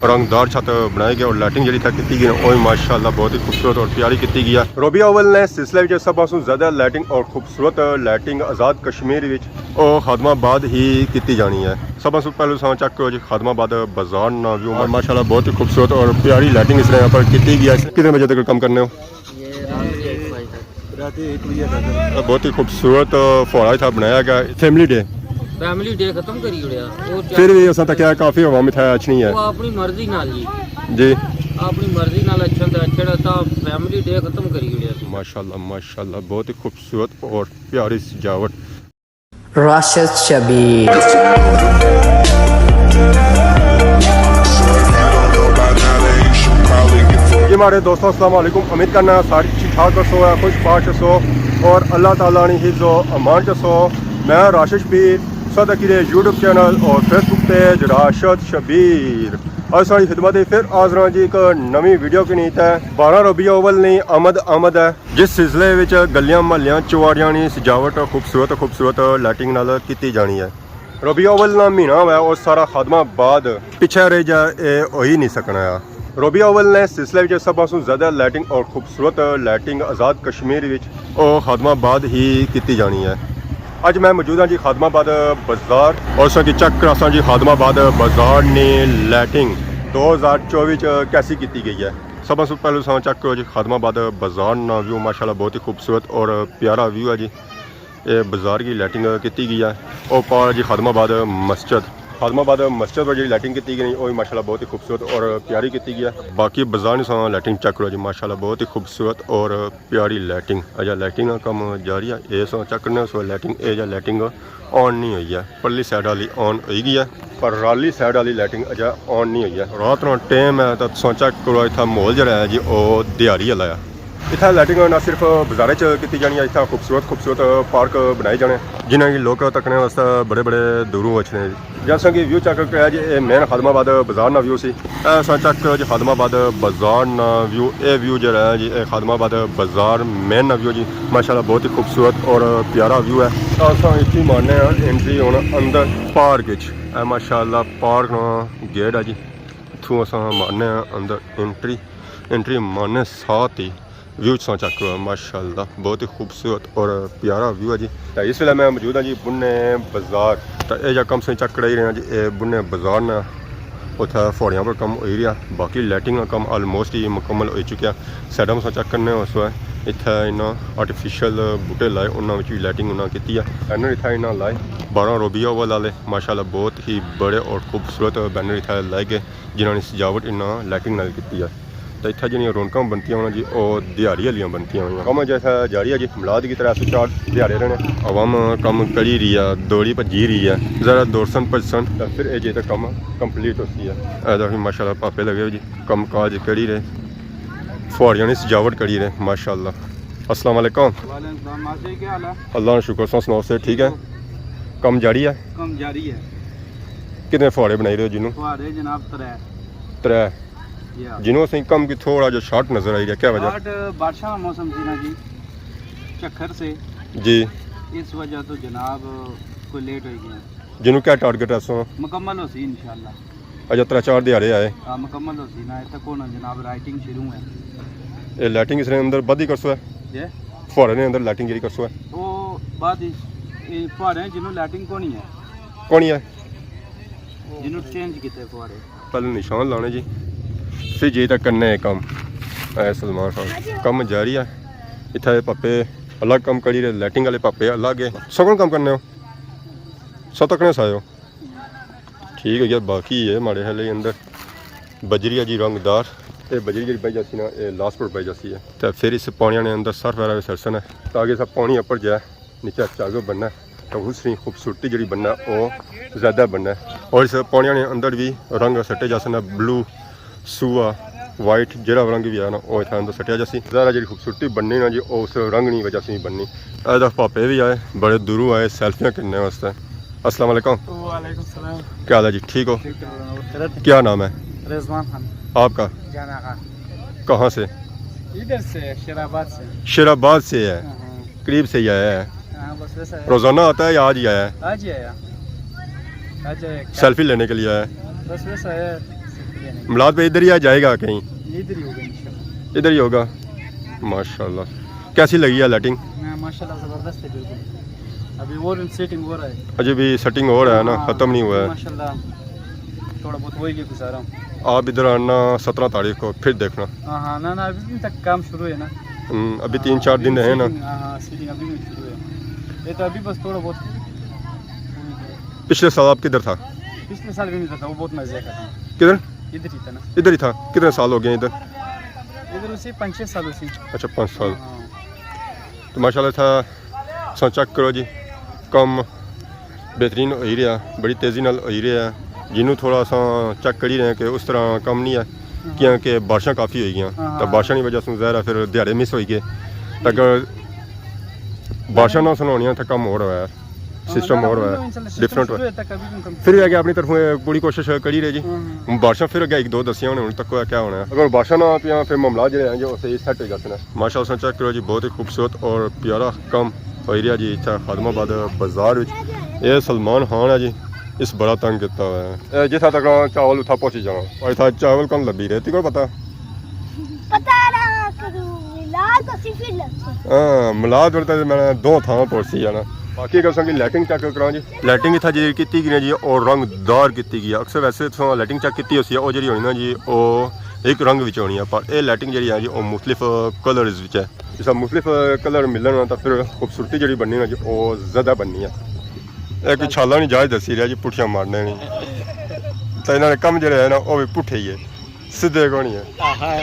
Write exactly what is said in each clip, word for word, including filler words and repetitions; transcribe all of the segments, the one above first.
رنگدار چھت بنائی گئی اور لائٹنگ جڑی تھا کیتی گئی، او ماشاءاللہ بہت ہی خوبصورت اور پیاری کیتی گئی ہے۔ ربیع اول نے سلسلے وچ سب سوں زیادہ لائٹنگ اور خوبصورت لائٹنگ آزاد کشمیر وچ او خادم آباد ہی کیتی جانی ہے۔ سب سوں پہلے ساں چیک کرو جی خادم آباد بازار نا ویو، ماشاءاللہ بہت ہی خوبصورت اور پیاری لائٹنگ اس طرح یہاں پر کیتی گئی ہے۔ کتنے بجے تک کم کرنے ہو؟ یہ رات کے ایک بجے تک۔ رات کے ایک بجے تک۔ بہت ہی خوبصورت فوارہ تھا بنایا گیا، فیملی ڈے۔ فیملی ڈے ختم کری اڑیا۔ وہ چار پھر بھی اساں تکیا کافی عوام اتھا اچھنی ہے۔ وہ اپنی مرضی نال جی۔ جی۔ اپنی مرضی نال اچھن تے اچھڑا تا فیملی ڈے ختم کری اڑیا۔ ماشاءاللہ، ماشاءاللہ، بہت ہی خوبصورت اور پیاری سجاوٹ۔ راشد شبیر۔ جی ماڑے دوستو، السلام علیکم۔ امید کرنا سارے ٹھیک ٹھاک ہسو، خوش باش ہسو اور اللہ تعالیٰ نی حفظ و امان چ ہسو۔ میں راشد شبیر، سو تکی رہے یوٹیوب چینل اور فیس بک پیج راشد شبیر۔ اج ساڑی خدمت وچ پھر حاضر ہاں جی ایک نویں ویڈیو کے نیت ہے۔ بارہ ربیع اول نی آمد آمد ہے، جس سلسلے وچ گلیاں محلیاں چواریاں نی سجاوٹ خوبصورت خوبصورت لائٹنگ نال کیتی جانی ہے۔ ربیع اول نا مہینہ ہوا اور سارا خادم آباد پچھے رہ جا، اے ہوئی نہیں سکنا ہے۔ ربیع اول نے سلسلے وچ سب سوں زیادہ لائٹنگ اور خوبصورت لائٹنگ آزاد کشمیر وچ او خادم آباد ہی کیتی جانی ہے۔ اج میں موجود ہاں جی خادم آباد بازار اور اساں کی چیک کراساں جی خادم آباد بازار نے لائٹنگ دو ہزار چوبی چ کیسی کیتی گئی ہے۔ سب سوں پہلے اساں چیک کرو جی خادم آباد بازار نا ویو، ماشاءاللہ بہت ہی خوبصورت اور پیارا ویو ہے جی۔ اے بازار کی لائٹنگ کیتی گئی ہے۔ او پار جی خادم آباد مسجد، خادم آباد مسجد پر جی لائٹنگ کیتی گئی، او بھی ماشاءاللہ بہت ہی خوبصورت اور پیاری کیتی گئی ہے۔ باقی بازار نی ساں لائٹنگ چیک کرو جی، ماشاءاللہ بہت ہی خوبصورت اور پیاری لائٹنگ۔ اجا لائٹنگ نا کم جاری ہے، اے ساں چیک کرنے سو لائٹنگ، اے جا لائٹنگ آن نہیں ہوئی ہے۔ پرلی سائیڈ والی آن ہوئی گئی ہے، پر رالی سائیڈ والی لائٹنگ اجا آن نہیں ہوئی ہے۔ رات نا ٹائم ہے تاں تساں چیک کرو، اتھا ماحول جڑا ہے جی، او دیہاڑی والا ہے۔ اتھا لائٹنگ نہ صرف بازارے چ کیتی جانی ہے، اتھا خوبصورت خوبصورت پارک بنائے جانے، جنہاں کی لوک تکنے واسطے بڑے بڑے دوروں اچھنے۔ جیسا کہ ویو چیک کریا جی، اے مین خادم آباد بازار نا ویو سی۔ اے اساں چیک کرو جی خادم آباد بازار نا ویو، اے ویو جڑا ہے جی، اے خادم آباد بازار مین نا ویو جی، ماشاءاللہ بہت ہی خوبصورت اور پیارا ویو ہے۔ تاں اساں اتھی مارنے ہاں انٹری ہن اندر پارک وچ۔ اے ماشاءاللہ پارک نا گیٹ ہے جی، اتھوں اساں مارنے ہاں اندر انٹری۔ انٹری مارنے ساتھ ہی ویو تساں چیک کرو، ماشاءاللہ بہت ہی خوبصورت اور پیارا ویو ہے جی۔ تے اس ویلے میں موجود ہاں جی بنے بازار۔ تے اے جا کم تساں چیک کرائی رہے ہاں جی، اے بنے بازار نا، اتھا فوڑیاں پر کم ہوئی رہیا، باقی لائٹنگ نا کم آلموسٹ ہی مکمل ہوئی چکیا۔ سائیڈاں تساں چیک کرنے ہو سو، اتھا انہاں آرٹیفیشل بوٹے لائے، انہاں وچ وی لائٹنگ انہاں کیتی ہے۔ بینر اتھا انہاں لائے بارہ ربیع الاول والے، ماشاءاللہ بہت ہی بڑے اور خوبصورت بینر اتھا لائے گئے، جنہاں نی سجاوٹ انہاں لائٹنگ نال کیتی ہے۔ تے اتھا جنہاں رونقاں بنتیاں ہونا جی، او دیہاڑی آلیاں بنتیاں ہوئیاں۔ کم جیسا جاری ہے جی، ملاد کی طرح سو چار دیہاڑے رہنے۔ عوام کم کری رہی ہے، دوڑی بھجی رہی ہے، ذرا دوڑسن بھجسن تے پھر اے جے تے کم کمپلیٹ ہوسی ہے۔ اے دیکھو ماشاءاللہ پاپے لگے ہوئے جی، کم کاج کری رہے، فوہاڑیاں نی سجاوٹ کری رہے، ماشاءاللہ۔ السلام علیکم۔ وعلیکم السلام، ماسٹر جی، کیا حال ہے؟ اللہ نا شکر، تساں سناؤ، صحت ٹھیک ہے؟ کم جاری ہے؟ کم جاری ہے۔ کتنے فوہاڑے بنائی رہے ہو جنوں؟ فوہاڑے جناب ترے۔ ترے؟ جی ہاں۔ جنوں اسیں کم کی تھوڑا جہا شارٹ نظر آئی رہیا، کیا وجہ؟ شارٹ بارشاں کا موسم سی نا جی، جھکھر سے۔ جی۔ اس وجہ تو جناب کوئی لیٹ ہوئی گیا۔ جنوں کیا ٹارگٹ ہے سو؟ مکمل ہو سی انشاءاللہ۔ اچھا، ترے چار دیہاڑے آئے۔ ہاں، مکمل ہو سی نا، اتھے کون جناب لائٹنگ شروع ہے۔ اے لائٹنگ اس نے اندر بدھی کرسو ہے؟ جی؟ فوہاڑے نے اندر لائٹنگ جیڑی کرسو ہے؟ او بعد اس، اے فوہاڑے جنوں لائٹنگ کونی ہے۔ کونی ہے؟ جنوں چینج کیتے فوہاڑے۔ پہلے نشان لانے جی۔ پھر جی تک کرنے ہیں کم۔ اے سلمان خان۔ کم جاری ہے۔ اتھا اے پاپے الگ کم کری رہے، لائٹنگ والے پاپے الگ ہے۔ سو کون کم کرنے ہو؟ سو تکنے سائے ہو؟ ٹھیک ہے یار، باقی ہے ماڑے خیال اندر بجری ہے جی رنگدار۔ اے بجری جیڑی پائی جاسی نا، اے لاسٹ پر پائی جاسی ہے۔ تے پھر اس پانی نے اندر سرف وغیرہ بھی سٹسن ہے، تاکہ سب پانی اوپر جائے، نیچے چاگو بننا ہے، تو اس کی خوبصورتی جیڑی بننا ہے، او زیادہ بننا ہے۔ اور اس پانی نے اندر بھی رنگ سٹے جاسن، بلو، سوا، وائٹ، جیڑا رنگ بھی ہے نا، او اتھا اندر سٹیا جاسی۔ ظاہر ہے جیڑی خوبصورتی بننی نا جی، او اس رنگ نی وجہ سے ہی بننی۔ اے دے پاپے بھی آئے، بڑے دوروں آئے سیلفیاں کرنے واسطے۔ السلام علیکم۔ وعلیکم السلام۔ کیا حال ہے جی؟ ٹھیک ہو؟ شکر اللہ۔ کیا نام ہے؟ رضوان خان۔ آپ کا؟ جانا خان۔ کہاں سے؟ ادھر سے، شیر آباد سے۔ شیر آباد سے ہے۔ ہاں، ہاں۔ قریب سے ہی آیا ہے۔ ہاں، بس ویسا ہے۔ روزانہ آتا ہے یا آج ہی آیا ہے؟ آج ہی آیا۔ آج آیا۔ سیلفی لینے کے لیے آیا ہے؟ بس ویسا ہے۔ میلاد پہ ادھر ہی آ جائے گا کہیں؟ ادھر ہی ہوگا انشاءاللہ۔ ادھر ہی ہوگا۔ ماشاءاللہ۔ کیسی لگی ہے لائٹنگ؟ ہاں، ماشاءاللہ زبردست ہے بالکل۔ ابھی اور سیٹنگ ہو رہا ہے۔ اجے بھی سیٹنگ ہو رہا ہے نا، ہاں، ختم نہیں ہوا ہے۔ ماشاءاللہ تھوڑا بہت ہو ہی گیا گزارا۔ آپ ادھر آنا سترہ تاریخ کو، پھر دیکھنا۔ ہاں ہاں، نہ نہ، ابھی تک کام شروع ہے نا۔ ہم، ابھی تین چار دن ہے نا۔ سیٹنگ، ہاں ہاں، سیٹنگ ابھی بھی شروع ہے۔ یہ تو ابھی بس تھوڑا بہت۔ پچھلے سال آپ کدھر تھا؟ پچھلے سال بھی نہیں تھا، وہ بہت مزے کا تھا۔ کدھر؟ ادھر ہی تھا نا۔ ادھر ہی تھا۔ کتنے سال ہو گئے ادھر؟ ادھر اسی پانچ چھ سال اسی۔ اچھا، پانچ سال۔ ہاں۔ تو ماشاءاللہ تھا، سو چیک کرو جی، کم بہترین ہوئی رہیا، بڑی تیزی نال ہوئی رہیا۔ جنوں تھوڑا سا چیک کری رہے ہیں کہ اس طرح کم نہیں ہے، کیونکہ بارشاں کافی ہوئی گیاں۔ ہاں، تو ہاں۔ بارشاں کی وجہ سے ظاہر ہے پھر دیہاڑے مس ہوئی گئے۔ اگر بارشاں نہ سن ہونیاں تو کم ہو رہا ہے، سسٹم ہو رہا ہے، ڈفرنٹ ہو۔ پھر بھی اگے اپنی طرفوں پوری کوشش کری رہے جی۔ ہاں۔ بارشاں پھر اگے ایک دو دسیاں ہونے، ہن تک کیا ہونا ہے۔ اگر بارشاں نہ پیاں پھر معاملہ جڑے ہیں جو اسے سیٹ ہو جاتے ہیں۔ ماشاءاللہ، سن چیک کرو جی، بہت ہی خوبصورت اور پیارا کم ہوئی رہیا جی اتھا خادم آباد بازار وچ۔ اے سلمان خان ہے جی، اس بڑا تنگ کیتا ہوا ہے۔ اے جتھا تک چاول اتھا پہنچی جانا۔ اور اتھا چاول کون لبھی رہے، تیکو پتہ؟ پتہ نہ کروں، ملاد اسی پھر لگے۔ ہاں، ملاد ورتہ میں دو تھاں پہنچی جانا۔ باقی اگر سنگی لائٹنگ چیک کراں جی۔ لائٹنگ اتھا جی کیتی گئی ہے جی، اور رنگ دار کیتی گئی ہے۔ اکثر ویسے تساں لائٹنگ چیک کیتی ہوسی ہے، او جڑی ہونی نا جی، او ایک رنگ وچ ہونی ہے، پر اے لائٹنگ جڑی ہے جی، او مختلف کلرز وچ ہے۔ جس طرح مختلف کلر ملن نا، تاں پھر خوبصورتی جڑی بننی نا جی، او زیادہ بننی ہے۔ اے کوئی چھالاں نی جاچ دسی رہیا جی، پٹھیاں مارنے نی۔ تے انہاں نے کم جڑے ہے نا، او وی پٹھے ہی ہے، سدھے کوئی نہیں ہے۔ آہا۔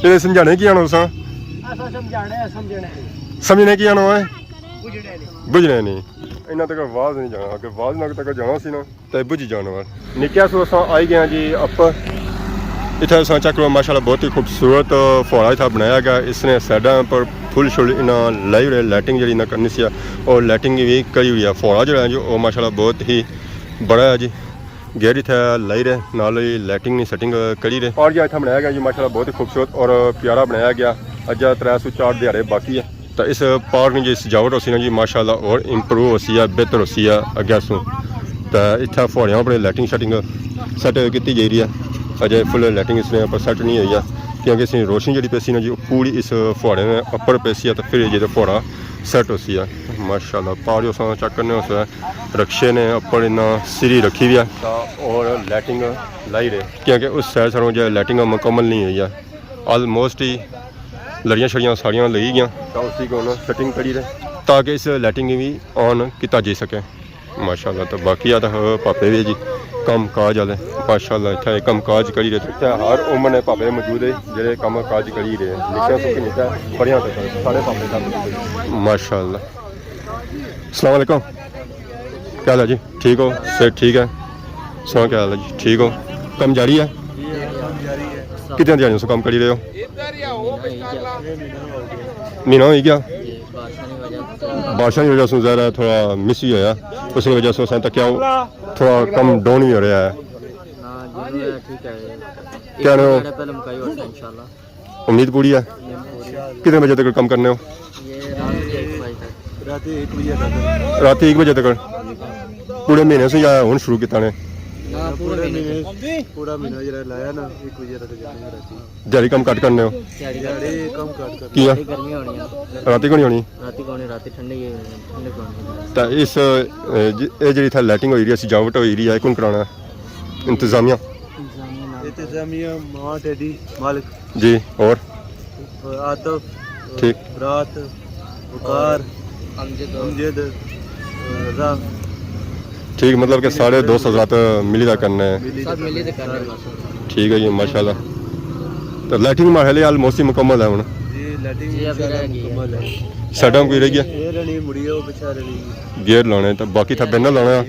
پھر سمجھانے کی آنو سا؟ اساں سمجھانے آ، سمجھنے نہیں۔ سمجھنے کی آنو ہے؟ بجھنے نہیں۔ بجھنے نہیں۔ انہاں تک آواز نہیں جانا، اگر آواز نہ تک جانا سی نا۔ تے بجھی جانور۔ نکیا سو اساں آئی گئے ہاں جی اپر۔ اتھے اساں چیک کرو ماشاءاللہ بہت ہی خوبصورت فوارہ اتھا بنایا گیا۔ اس نے سائیڈاں پر پھل شل انہاں لائی ہوئے، لائٹنگ جڑی انہاں کرنی سی اور لائٹنگ بھی کری ہوئی ہے۔ فوارہ جڑا ہے جو او ماشاءاللہ بہت ہی بڑا ہے جی۔ گیٹ اتھے لائی رہے، نال ہی لائٹنگ نی سیٹنگ کری رہے۔ اور جی اتھا بنایا گیا جی ماشاءاللہ بہت ہی خوبصورت اور پیارا بنایا گیا۔ اجا ترے سو چار دیہاڑے باقی ہے۔ تے اس پارک نی جی سجاوٹ ہوسی نا جی ماشاءاللہ اور امپروو ہوسی ہے، بہتر ہوسی ہے اگے سوں۔ تے اتھے فوہاڑیاں اپنے لائٹنگ شائٹنگ سیٹ کیتی جائی رہی ہے۔ اجے فل لائٹنگ اس نے اپر سیٹ نہیں ہوئی ہے، کیونکہ اس نی روشنی جڑی پیسی نا جی، او پوری اس فوہاڑے نے اپر پیسی ہے، تے پھر جی فوہاڑا سیٹ ہوسی ہے۔ ماشاءاللہ، پار جو اساں چیک کرنے ہوسے، رکشے نے اپر انہاں سیڑھی رکھی ہوئی ہے۔ تے اور لائٹنگ لائی رہے، کیونکہ اس سائیڈ ساروں جو لائٹنگ مکمل نہیں ہوئی ہے۔ آلموسٹ ہی لڑیاں شڑیاں ساریاں لگی گیاں، تاں اسی کو ہن سیٹنگ کری رہے تاکہ اس لائٹنگ کی بھی آن کیتا جائی سکے۔ ماشاءاللہ، تو باقی آ تاں پاپے بھی جی کم کاج والے، ماشاءاللہ اتھا کم کاج کری رہے۔ اتھا ہر عمر نے پاپے موجود ہے جڑے کم کاج کری رہے، نکے سو کے نکے بڑیاں تک سارے پاپے کم کری رہے۔ ماشاءاللہ۔ السلام علیکم۔ کیا حال ہے جی؟ ٹھیک ہو؟ صحت ٹھیک ہے؟ سنا کیا حال ہے جی؟ ٹھیک ہو؟ کم جاری ہے؟ کتنے دیہاڑیاں سو کم کری رہے ہو؟ مہینہ ہوئی گیا؟ بارشاں کی وجہ سے ظاہر ہے تھوڑا مس ہی ہویا، اس کی وجہ سے اساں تکیا تھوڑا کم ڈاؤن ہی ہو رہا ہے۔ کیا رہے ہو؟ امید پوری ہے۔ کتنے بجے تک کم کرنے ہو؟ یہ رات کے ایک بجے تک۔ رات کے ایک بجے تک۔ رات کے ایک بجے تک۔ پورے مہینے سے یا ہن شروع کیتا نے؟ نہ، پورے مہینے سے۔ پورا مہینہ جڑا لایا نا، ایک بجے تک جانے رات۔ دیہاڑی کم گھٹ کرنے ہو؟ دیہاڑی کم گھٹ کرنے۔ کیا؟ گرمی ہونی ہے۔ رات کو نہیں ہونی؟ رات کو نہیں، رات ٹھنڈی ہے، ٹھنڈی ہونی ہے۔ تے اس، اے، ج-، اے جڑی اتھا لائٹنگ ہوئی رہی ہے، سجاوٹ ہوئی رہی ہے، کون کرانا ہے؟ انتظامیہ؟ انتظامیہ، ماں ٹیڈی، مالک۔ جی، اور؟ آتف، ٹھیک۔ برات، وقار، امجد۔ امجد، رضا۔ ٹھیک، مطلب کہ سارے دوست حضرات ملی دا کرنے ہیں۔ سب ملی تے کرنے ہیں بس۔ ٹھیک ہے جی، ماشاءاللہ۔ تو لائٹنگ ماحول آلموسٹ ہی مکمل ہے ہن۔ جی، لائٹنگ جی، ابھی رہ گئی ہے۔ مکمل ہے۔ سائیڈاں کوئی رہ گیا؟ یہ رہنی مڑی ہے، وہ پچھا رہنی ہے۔ گیٹ لانے تو باقی تھا بینر لانا،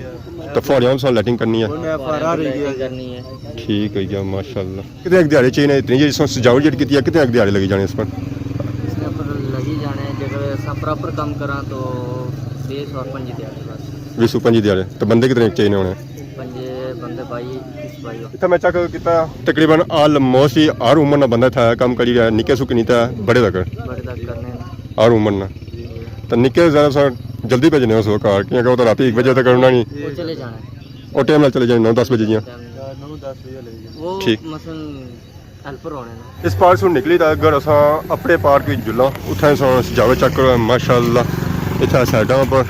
تو فوہاڑیاں سا لائٹنگ کرنی ہے۔ انہیں فوہارا رہ گیا۔ کرنی ہے۔ ٹھیک ہے جی، ماشاءاللہ۔ کتنے ایک دیہاڑے چاہیے اتنی جی، اس سجاوٹ جڑی کیتی ہے، کتنے ایک دیہاڑے لگی جانے اس پر؟ اس نے پر لگی جانے، جے اساں پراپر کم کراں تو بیس اور پنجی دیہاڑے بس۔ بیس اور پنجی دیہاڑے۔ تو بندے کتنے چاہیے ہونے؟ پنجے بندے بائی، بیس بائی ہو۔ اتھا میں چیک کیتا، تقریباً آلموسٹ ہی ہر عمر نا بندہ اتھا کم کری رہیا، نکے سو کنی تے بڑے تک۔ بڑے تک کرنے نا۔ ہر عمر نا۔ جی۔ تو نکے ذرا سا جلدی بھیجنے ہو سو گھر، کیونکہ وہ تو راتی ایک بجے تک کرنا نہیں۔ وہ چلے جانا ہے۔ اور ٹائم نال چلے جانے، نو دس بجے جیاں۔ ٹائم نال۔ نو دس بجے لے جانے۔ وہ ٹھیک۔ مثلاً ہیلپر ہونے نا۔ اس پارک سے نکلی تو اگر اساں اپنے پارک وچ جلاں، اتھے اساں سجاوٹ چیک کرو، ماشاءاللہ۔ اتھے سائیڈاں پر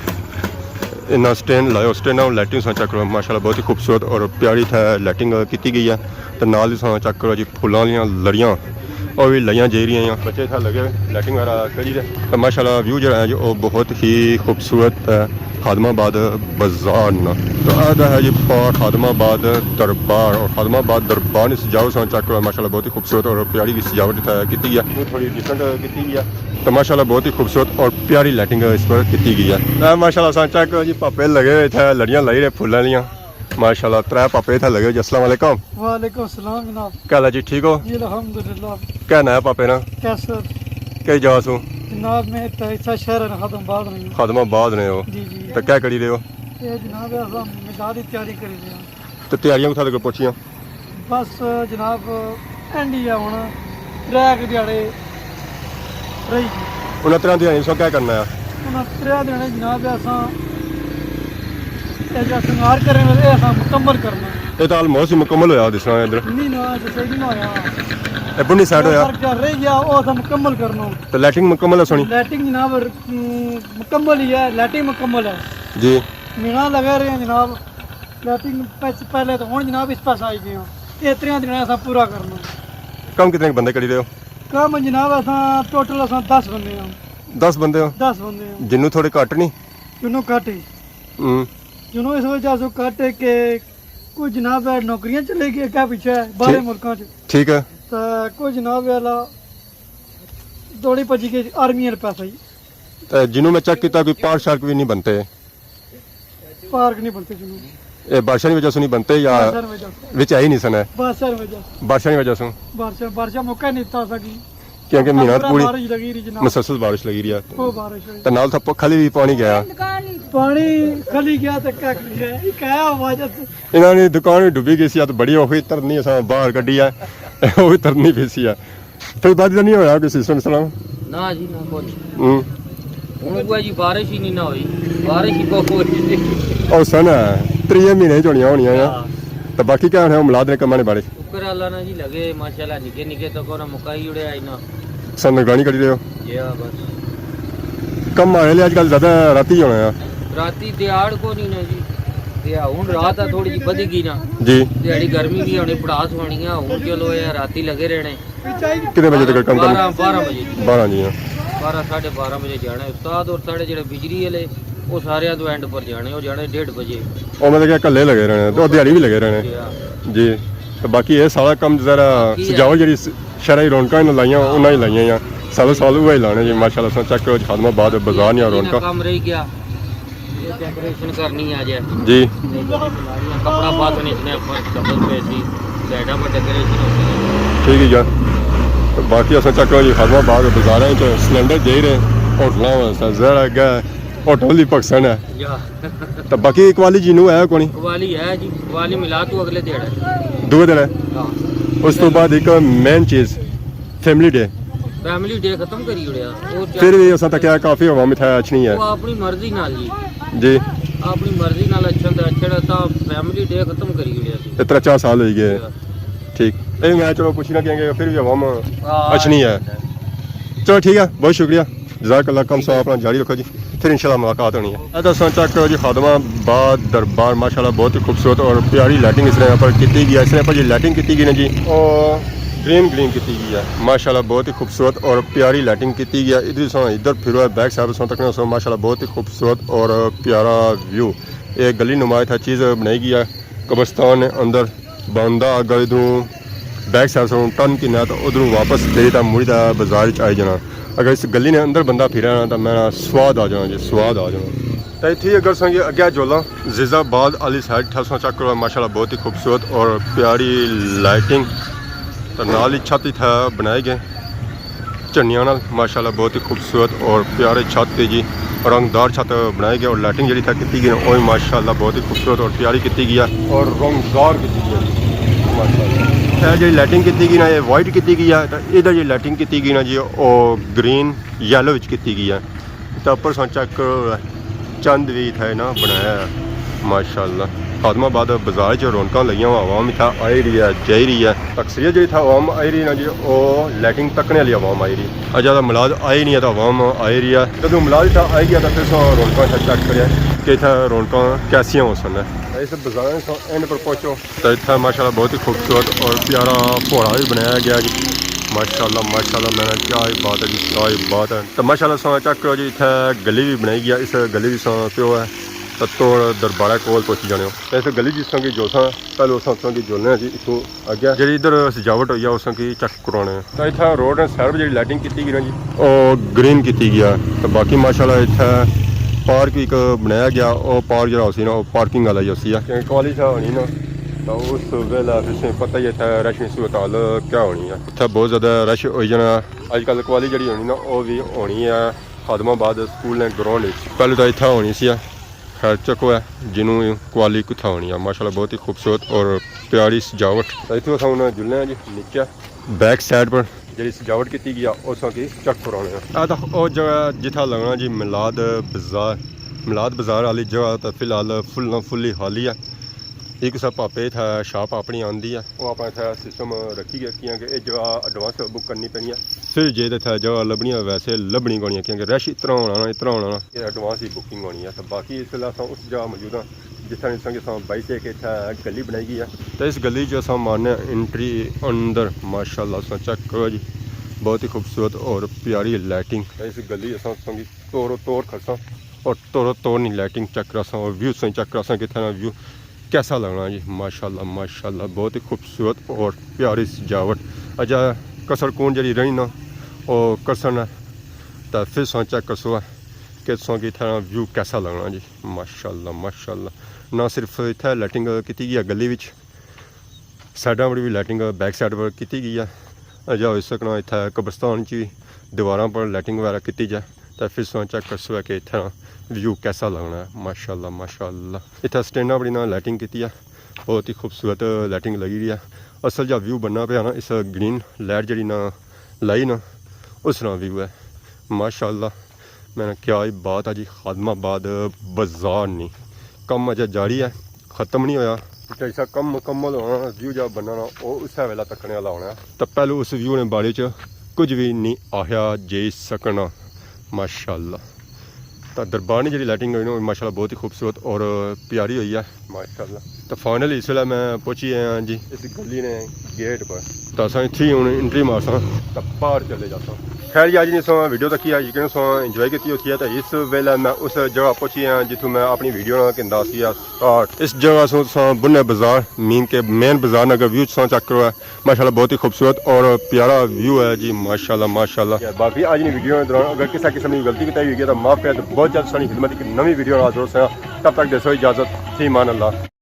انہاں سٹینڈ لائے ہو، سٹینڈاں لائٹنگ اساں چیک کرو، ماشاءاللہ بہت ہی خوبصورت اور پیاری اتھے لائٹنگ کیتی گئی ہے۔ تے نال اساں چیک کرو جی پھلاں والیاں لڑیاں، او وی لائیاں جائی رہیاں ہیں۔ بچے اتھے لگے ہوئے لائٹنگ وغیرہ کری دے۔ تے ماشاءاللہ ویو جڑا ہے جی او بہت ہی خوبصورت ہے۔ خادم آباد بازار نا۔ تو اے دا ہے جی پا-، خادم آباد دربار، اور خادم آباد دربار نی سجاوٹ اساں چیک کرو، ماشاءاللہ بہت ہی خوبصورت اور پیاری وی سجاوٹ اتھے کیتی ہے۔ وہ تھوڑی ڈفرنٹ کیتی ہے۔ تو ماشاءاللہ بہت ہی خوبصورت اور پیاری لائٹنگ اس پر کیتی گئی ہے۔ اے ماشاءاللہ اساں چیک کرو جی پاپے لگے ہوئے اتھے لڑیاں لائی رہے پھلاں لیاں۔ ماشاءاللہ ترے پاپے اتھے لگے ہوئے جی۔ السلام علیکم۔ وعلیکم السلام جناب۔ کیا حال ہے جی، ٹھیک ہو؟ جی الحمدللہ۔ کیا ناں ہے پاپے نا؟ کیسر۔ کئی جگہ سو؟ جناب میں اتھا، اتھا شہر ہے خادم آباد رہی ہوں۔ خادم آباد رہے ہو؟ جی جی۔ تو کیا کری رہے ہو؟ یہ جناب ہے ہم مزاج کی تیاری کری رہے ہیں۔ تو تیاریاں کتھا تک پہنچیاں؟ بس جناب اینڈ ہی ہے ہن، ترے ک دیہاڑے رہی گئی۔ انہاں ترے دیہاڑے سو کیا کرنا ہے؟ انہاں ترے دیہاڑے جناب اساں، اے جا سنگار کرنے والے اساں مکمل کرنا۔ اے تو آلموسٹ ہی مکمل ہویا دسنا ادھر۔ نہیں نا، ایسا صحیح نہیں ہویا۔ اے بنی سائیڈ ہویا۔ فرق جا رہ گیا، او اساں مکمل کرنا۔ تو لائٹنگ مکمل ہے سونی؟ لائٹنگ جناب، م، مکمل ہی ہے، لائٹنگ مکمل ہے۔ جی۔ مینا لگا رہے ہیں جناب، لائٹنگ پس-، پہلے تو ہن جناب اس پاس آئی گئے ہیں۔ اے ترے دیہاڑے اساں پورا کرنا۔ کم کتنے بندے کری رہے ہو؟ کم جناب اساں ٹوٹل اساں دس بندے ہیں۔ دس بندے ہو؟ دس بندے ہیں۔ جنوں تھوڑے گھٹ نہیں؟ جنوں گھٹ ہے۔ ہوں۔ جنوں اس وجہ سے گھٹ ہے کہ کوئی جناب ہے نوکریاں چلے گئے کیا پیچھے باہرے ٹھیک۔ ملکاں چ۔ ٹھیک ہے۔ تے کوئی جناب والا دوڑی پجی کے آرمی والے پاسے ہی۔ تے جنوں میں چیک کیتا کوئی پارک شارک بھی نہیں بنتے۔ پارک نہیں بنتے جنوں۔ اے بارشاں کی وجہ سے نہیں بنتے یا بارشاں کی وجہ سے۔ وچ ہے ہی نہیں سن ہے؟ بارشاں کی وجہ سے۔ بارشاں کی وجہ سے؟ بارشاں، بارشاں موقع نہیں دیتا سکی۔ کیونکہ مہینہ پورا پوری بارش لگی رہی جناب۔ مسلسل بارش لگی رہی ہے۔ وہ بارش ہوئی۔ تے نال تھا پکھا بھی پانی گیا۔ پانی کھلی گیا تے کیا کری گیا؟ ایک آیا آواز ہے۔ انہاں نے دکان بھی ڈبی گئی سی، تے بڑی اوکھی ترنی اساں باہر کڈی ہے۔ وہ بھی ترنی پئی سی ہے۔ پھر بعد نہیں ہویا کوئی سسٹم سلام؟ نہ جی، نہ کچھ۔ ہوں۔ ہن کوئی جی بارش ہی نہیں نہ ہوئی، بارش ہی کوئی ہوئی نہیں۔ او سن ہے، تریے مہینے ہی چونیاں ہونیاں ہیں۔ ہاں۔ تو باقی کیا ہے، ملاد نے کمانے بارش؟ شکر اللہ نا جی، لگے ماشاءاللہ، نکے نکے تو کونا مکائی اڑے آئی نا۔ سن نگرانی کری رہے ہو؟ جی ہاں، بس۔ کم آئے لے اج کل زیادہ راتی ہونا ہے۔ راتی دیہاڑ کو نہیں نا جی، دیہا-، ہن رات آ تھوڑی جی بدھی گئی نا۔ جی۔ دیہاڑی گرمی بھی ہونی، پڑاس ہونی ہے، ہن چلو یہ راتی لگے رہنے۔ کتنے بجے تک کم کرنا؟ بارہ، بارہ بجے۔ بارہ جی، ہاں۔ بارہ، ساڑھے بارہ بجے جانا ہے استاد، اور ساڑھے جڑے بجلی والے، وہ سارے تو اینڈ پر جانے، وہ جانے ڈیڑھ بجے۔ وہ مطلب کہ کلے لگے رہنے، تو دیہاڑی بھی لگے رہنے۔ جی ہاں۔ جی۔ تو باقی یہ سارا کم ذرا باقی ہے۔ سجاوٹ جڑی س-، شہرا کی رونقاں انہاں لائیاں، انہاں ہی لائیاں یا سالوں سال وہ ہی لانے جی۔ ماشاءاللہ سن چیک کرو جی، خادم آباد بازار نیاں رونقاں۔ کم رہ گیا۔ یہ ڈیکوریشن کرنی ہے جی۔ جی۔ کپڑا پاتنے اس نے اوپر ڈبل پیسی، سائیڈاں پر ڈیکوریشن ہوتی ہے۔ ٹھیک ہے جی۔ تو باقی اساں چیک کرو جی، خادم آباد بازاراں وچ سلنڈر دے رہے، ہوٹلاں واسطے زیادہ اگے ہوٹل دی پکسن ہے۔ یا۔ تو باقی قوالی جی نو ہے کونی؟ قوالی ہے جی، قوالی ملا تو اگلے دیہڑے۔ دوے دیہڑے؟ ہاں۔ اس تو بعد ایک مین چیز، فیملی ڈے۔ فیملی ڈے ختم کری اڑیا۔ وہ چا-، پھر بھی اساں تکیا کافی عوام اتھا اچھنی ہے۔ وہ اپنی مرضی نال جی۔ جی۔ اپنی مرضی نال اچھن تے اچھڑا تا فیملی ڈے ختم کری اڑیا سی۔ اتنا چار سال ہوئی گئے۔ ہاں۔ ٹھیک۔ اے میں چلو پوچھنا کہ پھر بھی عوام ہاں۔ اچھنی ہے۔ چلو ٹھیک ہے، بہت شکریہ۔ جزاک اللہ، کم سو اپنا جاری رکھو جی، پھر انشاءاللہ ملاقات ہونی ہے۔ اے تو اساں چیک کرو جی، خادم آباد دربار ماشاءاللہ بہت ہی خوبصورت اور پیاری لائٹنگ اس نے یہاں پر کیتی گئی ہے۔ اس نے پر یہ لائٹنگ کیتی گئی نا جی، او گرین گرین کیتی گئی ہے ماشاءاللہ، بہت ہی خوبصورت اور پیاری لائٹنگ کیتی گئی ہے۔ ادھر سو ادھر پھرو ہے، بیک سائیڈ سو تکنے سو ماشاءاللہ بہت ہی خوبصورت اور پیارا ویو۔ یہ گلی نما اتھا چیز بنائی گئی ہے قبرستان نے اندر۔ بندہ اگر ادھروں بیک سائیڈ سے ٹرن کینا تو ادھروں واپس پھر تے مڑی تے بازار وچ آئی جانا۔ اگر اس گلی نے اندر بندہ پھرا نا تو میں سواد آ جانا جی، سواد آ جانا۔ تے اتھی اگر سنگی اگے جولا زیزا آباد والی سائیڈ تھا سو چیک کرو، ماشاءاللہ بہت ہی خوبصورت اور پیاری لائٹنگ۔ تے نال ہی چھت اتھا بنائے گئے۔ جھنڈیاں نال ماشاءاللہ بہت ہی خوبصورت اور پیارے چھت تے جی، رنگدار چھت بنائے گئے اور لائٹنگ جڑی تھا کیتی گئی نا، او وی ماشاءاللہ بہت ہی خوبصورت اور پیاری کیتی گئی ہے اور رنگدار کیتی گئی ہے جی، ماشاءاللہ۔ اے جڑی لائٹنگ کیتی گئی نا، اے وائٹ کیتی گئی ہے، تے ادھر جڑی لائٹنگ کیتی گئی نا جی، او گرین یلو وچ کیتی گئی ہے۔ تے اوپر سو چیک کرو، چند وی اتھا نا بنایا ہے ماشاءاللہ۔ خادم آباد بازار چ رونقاں لگیاں ہوئیاں، عوام اتھا آئی رہی ہے، جائی رہی ہے۔ اکثریت جیڑی اتھا عوام آئی رہی نا جی، او لائٹنگ تکنے آلی عوام آئی رہی۔ اجا تاں ملاد آئی نہیں ہے تاں عوام آئی رہی ہے۔ جدوں ملاد اتھا آئی گیا تاں پھر سو رونقاں اتھا چیک کریا کہ اتھا رونقاں کیسیاں ہو سن۔ اس بازار سو اینڈ پر پہنچو۔ تو اتھا ماشاءاللہ بہت ہی خوبصورت اور پیارا پھوڑا بھی بنایا گیا جی۔ ماشاءاللہ، ماشاءاللہ، میں نے کیا ہی بات ہے جی، کیا ہی بات ہے۔ تو ماشاءاللہ سو چیک کرو جی، اتھا گلی بھی بنائی گیا، اس گلی بھی سو پیو ہے۔ تو توڑ دربارہ کول پہنچی جانے ہو۔ تو اس گلی جس طرح کی جو سا، پہلے اس طرح کی جولنے ہیں جی، اتھوں اگے جڑی ادھر سجاوٹ ہوئی ہے، اس طرح کی چیک کرانے ہیں۔ تو اتھا روڈ نے سائڈ پر جڑی لائٹنگ کیتی گئی نا جی، او گرین کیتی گیا۔ تو باقی ماشاءاللہ اتھا پارک بھی ایک بنایا گیا، او پارک جڑا ہوسی نا، او پارکنگ والا ہی ہوسی ہے۔ کیونکہ کالج تھا ہونی نا، تو اس ویلے پھر سے پتہ ہی ہے اتھا رش صورت حال کیا ہونی ہے۔ اتھا بہت زیادہ رش ہوئی جانا۔ اج کل کالج جڑی ہونی نا، او بھی ہونی ہے خادم آباد سکول نے گراؤنڈ وچ۔ پہلے تو اتھا ہونی سی ہے، خیر چکو ہے، جنوں کوالی کتھا ہونی ہے۔ ماشاءاللہ بہت ہی خوبصورت اور پیاری سجاوٹ۔ تو اتھوں اساں ہن جلنے ہیں جی نیچے، بیک سائیڈ پر جڑی سجاوٹ کیتی گئی ہے، اس کی چیک کرانے ہیں۔ اے تاں او جگہ جتھا لگنا جی میلاد بازار۔ میلاد بازار والی جگہ تو فی الحال فل نہ فلی خالی ہے۔ ایک سا پاپے اتھا شاپ اپنی آندی ہے، وہ اپنا اتھا سسٹم رکھی گیا، کیونکہ یہ جگہ ایڈوانس بک کرنی پینی ہے۔ پھر جے تے اتھا جگہ لبنی ہے، ویسے لبنی کونی ہے، کیونکہ رش اتنا ہونا نا، اتنا ہونا نا کہ ایڈوانس ہی بکنگ ہونی ہے۔ تو باقی اس ویلے اساں اس جگہ موجود ہاں، جتھا اساں کی اساں بائی سے کہ اتھا گلی بنائی گئی ہے۔ تو اس گلی چ اساں مارنے انٹری اندر، ماشاءاللہ اساں چیک کرو جی، بہت ہی خوبصورت اور پیاری لائٹنگ۔ تو اس گلی اساں اساں کی توڑو توڑ کھڑساں اور توڑو توڑ نی لائٹنگ چیک کراساں اور ویو اساں چیک کراساں کہ اتھا نا ویو کیسا لگنا جی۔ ماشاءاللہ، ماشاءاللہ، بہت ہی خوبصورت اور پیاری سجاوٹ۔ اجا کسر کون جڑی رہنی نا، او کرسن ہے، تے پھر ساں چیک کرسو کہ تساں کی اتھا ویو کیسا لگنا جی۔ ماشاءاللہ، ماشاءاللہ، نہ صرف اتھا لائٹنگ کیتی گئی ہے گلی وچ، سائیڈاں پر بھی لائٹنگ بیک سائیڈ پر کیتی گئی ہے۔ اجا ہوئی سکنا اتھا قبرستان چ دیواراں پر لائٹنگ وغیرہ کیتی جائے۔ تے پھر ساں چیک کرسو ہے کہ اتھا ویو کیسا لگنا ہے۔ ماشاءاللہ، ماشاءاللہ، اتھا سٹینڈاں بڑی نال لائٹنگ کیتی ہے، بہت ہی خوبصورت لائٹنگ لگی ہوئی ہے۔ اصل جا ویو بننا پیا نا اس گرین لائٹ جڑی نا لائی نا، اس طرح ویو ہے۔ ماشاءاللہ، میں نے کیا ہی بات ہے جی، خادم آباد بازار نی کم اجے جاری ہے، ختم نہیں ہویا۔ جیسا کم مکمل ہونا، ویو جا بننا نا، او اسے ویلا تکنے والا ہونا۔ تے پہلو اس ویو نے بارے چ کچھ بھی نہیں آخیا جائی سکنا۔ ماشاءاللہ۔ تے دربار نی جڑی لائٹنگ ہوئی نا، ماشاءاللہ بہت ہی خوبصورت اور پیاری ہوئی ہے۔ ماشاءاللہ۔ تے فائنلی اس ویلے میں پہنچی آیا ہاں جی اس گلی نے گیٹ پر۔ تے اساں اتھی ہن انٹری مارساں تے باہر چلے جاساں۔ خیر جی، اج نی سو ویڈیو تکی ہے، یقین سو انجوائے کیتی ہوسی ہے۔ تے اس ویلے میں اس جگہ پہنچی آیا ہاں جتھوں میں اپنی ویڈیو نا گھندا سی سٹارٹ۔ اس جگہ سو تساں بنے بازار، مین کے مین بازار نا اگر ویو تساں چیک کرو ہے، ماشاءاللہ بہت ہی خوبصورت اور پیارا ویو ہے جی، ماشاءاللہ، ماشاءاللہ۔ باقی اج نی ویڈیو نے دوران اگر کسے قسم کی غلطی کوتاہی ہوئی گئی تو معاف کرے، تو بہت جلد ساڑی خدمت ایک نوی ویڈیو نال حاضر ہوساں۔ تب تک دیسو اجازت، فی امان اللہ۔